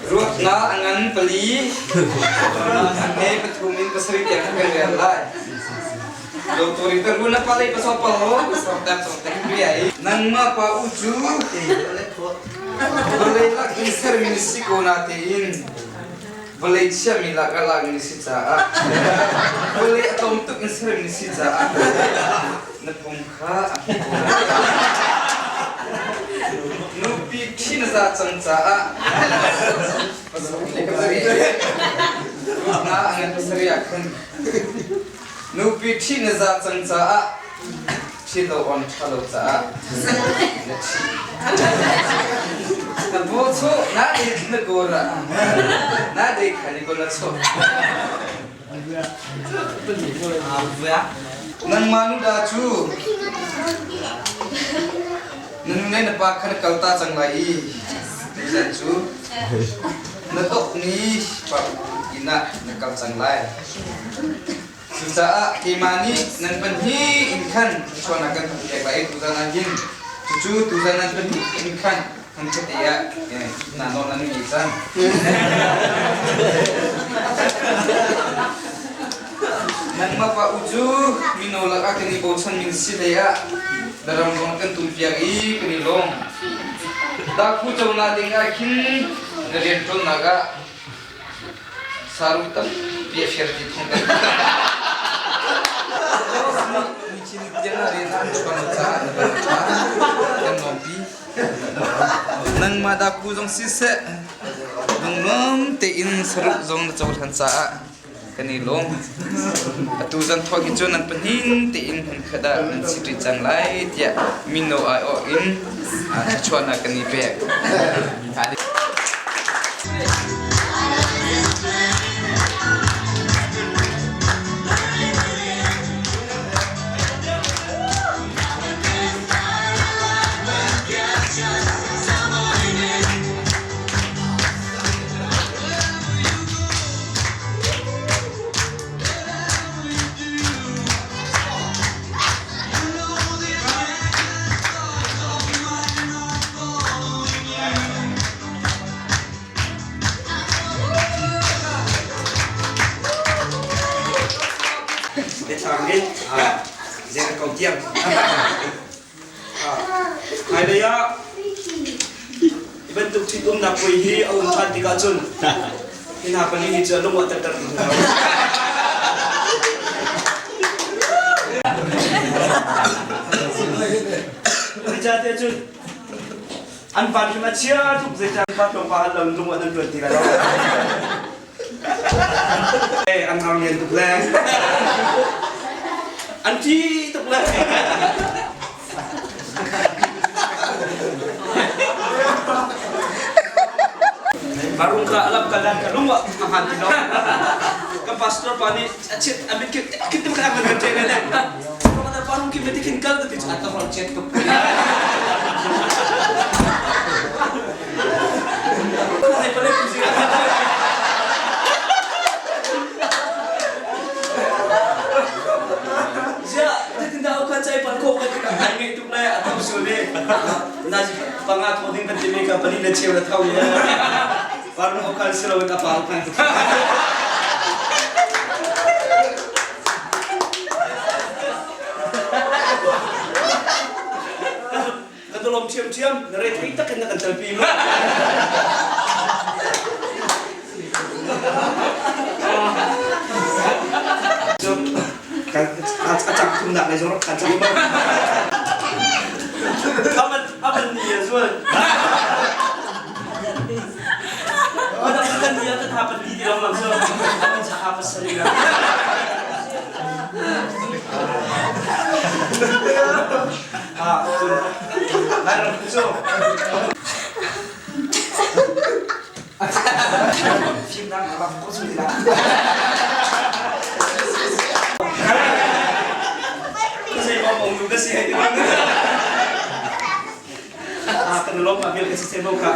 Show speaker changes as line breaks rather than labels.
Ruatnak a ngan pali, a hme pathum in pasarih tiang kan rel lai. Doktor ka run na palei pasau palo pasau tak song tak ria i nangmah pa u cu vawlei lak in sermi na si ko na tein vawlei chiami lak ah lakmi na si caah vawlei a tlawm tuk in sermi na si caah na pum kha a hmu ko Nupi ṭhi na za cang caah na a ngan pasarih ah khan nupi ṭhi na za cang caah ṭhi lo on ṭha lo caah na ṭhi. Na paw chu na dei na kawr ah na dei khan i na chuak. Nangmah nu dah cu na nu le na pa kha na kalta cang lai i tuzan cu na dawtmi pa inn ah na kal cang lai. Cucaah keimah nih nan pahnih in khan thluachuahnak kan pek lai i tuzan ah hin cucu tuzan nan pahnih in khan hmunkhat ah hna nawl an ngei cang. Nangmah pa u cu mino lakah kan i bochan min si hlei ah na ram zong kan tumpiak i kan i lawm. Dahphu conak ding ah khin na rianṭuannak ah saru tampi a fir ti thong kan Michin tiang ah rian an ṭuan caah na van ṭha kan lawmpi. Nangmah dahphu zong siseh lunglawm tein saruk zong na cohlan caah kan i lawm. Atu zan thawk hi cu nan pahnih tein hmunkhat ah nan si ṭi cang lai tiah mino aiawh in thluachuahnak kan i pek.
Biathlam in zei ko tiang. Hmailei ah hi bantuk ṭhitumnak puai hi a um ṭhan tikah cun hi hna pali hi cu a lung a terter ti hna lo. Zeicahtiah cun an van hrim a chia tuk zeicah pa tlawmpa hal lo lung an ṭuan ti lai lo. An ngang lian tuk le an ṭi tuk le Barung ka alap ka dan ka lung a han ti lo. Ka pastor pa nih a chit a mit kit kit tum ka an kan ṭe le. Barung ki meti kin kal ti a ka hol chet tuk. Panga tho ding kan timi ka pali le cheu le tho ye. Parnu okal silo in apa okal. Ka lawm ṭhiamṭhiam, na rethei tak in na kan telpi mu. A cak thumnak lei zong rak khan cang mu. Aman aman ni a zual. Aman kan ni a kan ha pan ti ti long lang so. Aman cha ha pasari la. Ah, cun Lairam cu fimnak a rak ko chung ti Kasi mo mong nu kasi hai ti bang. Ah, kan lom ma bil kasi sebo ka.